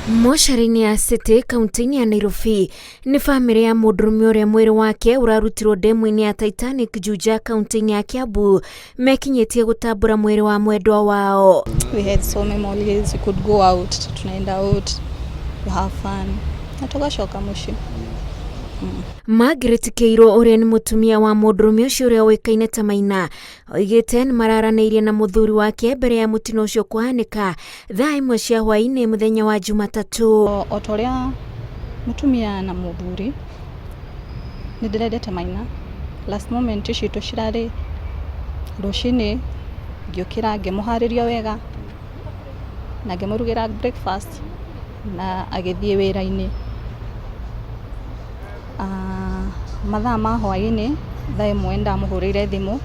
Mocarĩ-inĩ ya City kaunti-inĩ ya Nairobi nĩ bamĩrĩ ya mũndũrũme ũrĩa mwĩrĩ wake ũrarutirwo ndemu-inĩ ya Titanic Juja kaunti-inĩ ya Kiambu mekinyĩtie gũtambũra mwĩrĩ wa mwendwa wao. We had so many memories, we could go out, tunaenda out, to have fun. Na tugacoka mũciĩ. Margaret Kĩirũ ũrĩa nĩ mũtumia wa mũndũrũme ũcio ũrĩa ũĩkaine ta Maina oigĩte nĩ mararanĩirie na mũthuri wake mbere ya mũtino ũcio kũhanĩka thaa 1 cia hwaĩ-inĩ mũthenya wa Jumatatũ. O ta ũrĩa mũtumia na mũthuri nĩ ndĩrendete Maina. Last moment citũ cirarĩ rũcinĩ ngĩũkĩra ngĩmũharĩria wega na ngĩmũrugĩra breakfast na agĩthiĩ wĩra-inĩ. Mathaa ma hwaĩ-inĩ thaa 1 ndamũhũrĩire thimũ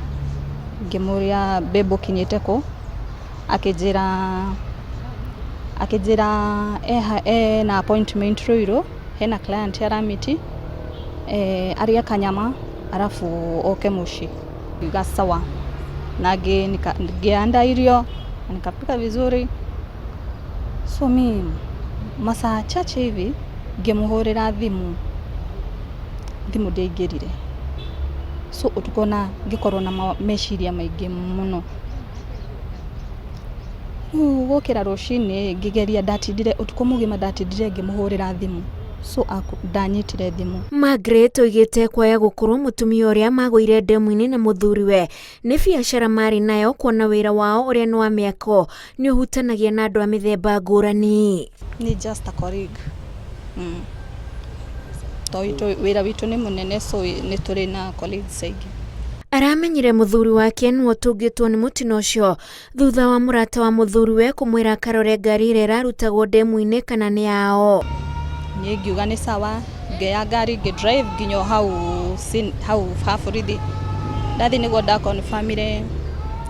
ngĩmũria babe ũkinyĩte kũ, akĩnjĩra ena appointment Ruiru, hena client aramiti, arĩe kanyama arabu oke mũciĩ. Ngiuga sawa na ngĩanda irio na nikapika vizuri. So mi masaa chache hivi ngĩmũhũrĩra thimũ, thimũ ndĩaingĩrire. So ũtukũ na ngĩkorwo na meciria maingĩ mũno. Rĩu gũkĩra rũcinĩ ngĩgeria ndatindire ũtukũ mũgima ndatindire ngĩmũhũrĩra thimũ so ndanyitire thimũ. Margaret oigĩte kwaya gũkorwo mũtumia ũrĩa magũire ndemu-inĩ na mũthuriwe nĩ biacara marĩ nayo kuona wĩra wao ũrĩa nĩ wa mĩako nĩ ũhutanagia na andũ a mĩthemba ngũrani. Ni just a colleague. To wĩra witũ nĩ mũnene so nĩ tũrĩ na colleagues aingĩ. Aramenyire mũthuri wake nĩwe ũtũngĩtwo nĩ mũtino ũcio thutha wa mũrata wa mũthuriwe kũmwĩra akarore ngari ĩrĩa ĩrarutagwo ndemu-inĩ kana nĩ yao. Niĩ ngiuga nĩ sawa, ngĩoya ngari ngĩ drive nginya hau hau ha borithi. Ndathiĩ nĩguo nda confirm-ire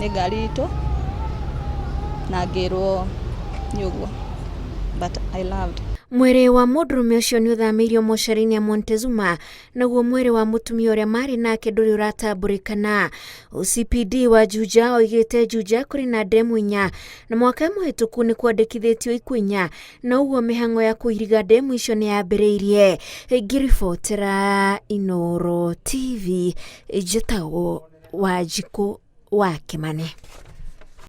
nĩ ngari itũ na ngĩrwo nĩ ũguo, but I loved. Mwĩrĩ wa mũndũrũme ũcio nĩ ũthamĩirio mocarĩ-inĩ ya Montezuma naguo mwĩrĩ wa mũtumia ũrĩa marĩ nake ndũrĩ ũratambũrĩkana. OCPD wa Juja oigĩte Juja kũrĩ na ndemu 4 na mwaka mũhĩtũku nĩ kwandĩkithĩtio ikuũ 4 na ũguo mĩhang'o ya kũiriga ndemu icio nĩ yambĩrĩirie. Ngĩribotera Inooro TV njĩtagwo Wanjikũ wa Kĩmani.